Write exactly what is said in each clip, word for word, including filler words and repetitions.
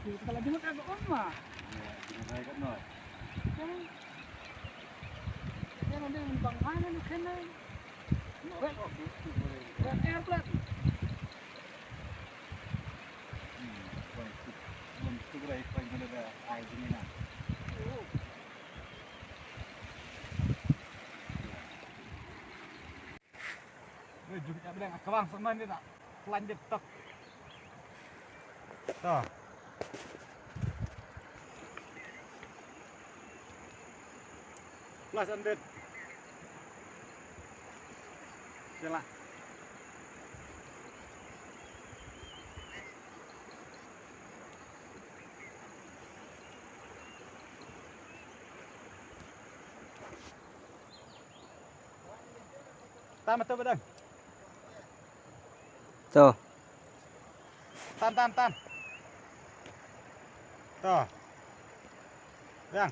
Kala jingmut ka on ma. Jingmut ka on ma. Yang, yang ada yang bang hai na kena. Wet, wet airplane. Hmm, bang tu, bang tu berai paling mana dah ai jingina. Oh. Weh, jumpa bilang kawang sama ni tak? Lanjut tak? Tuh. Plus andit. Yalah. Tan ma to badang. To. Tan, tan, tan. To. Yang.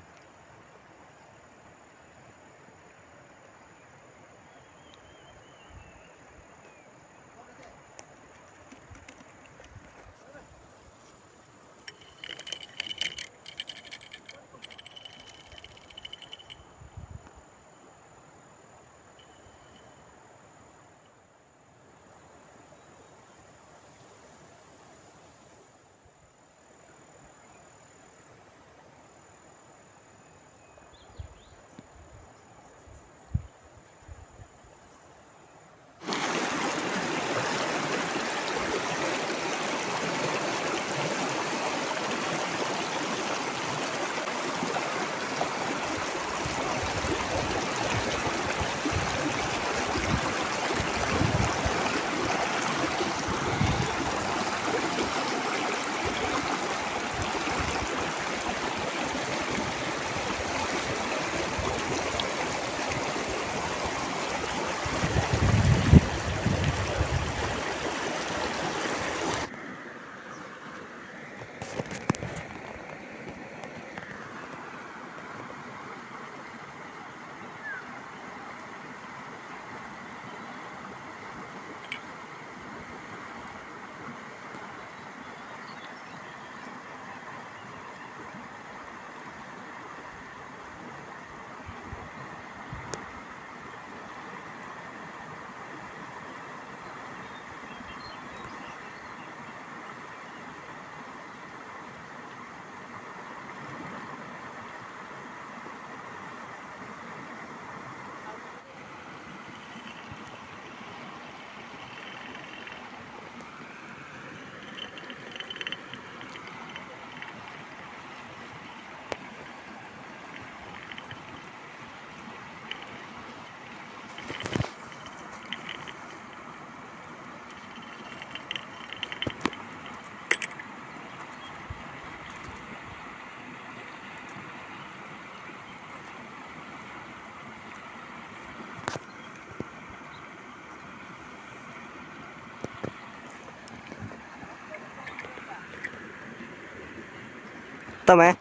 Tama.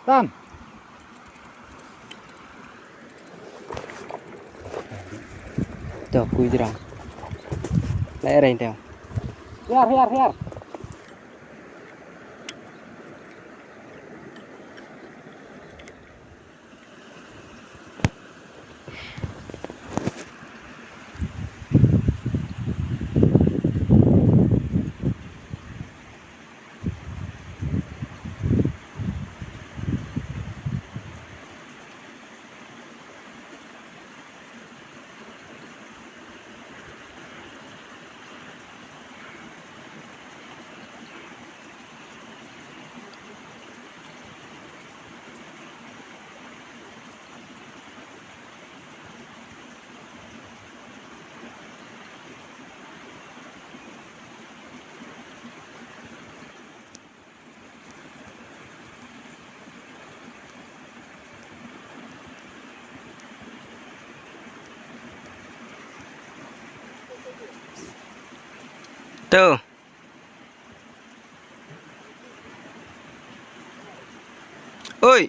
Tan. To, pui jrang. Lai rai teo. Hiar, hiar, hiar. To. Oi.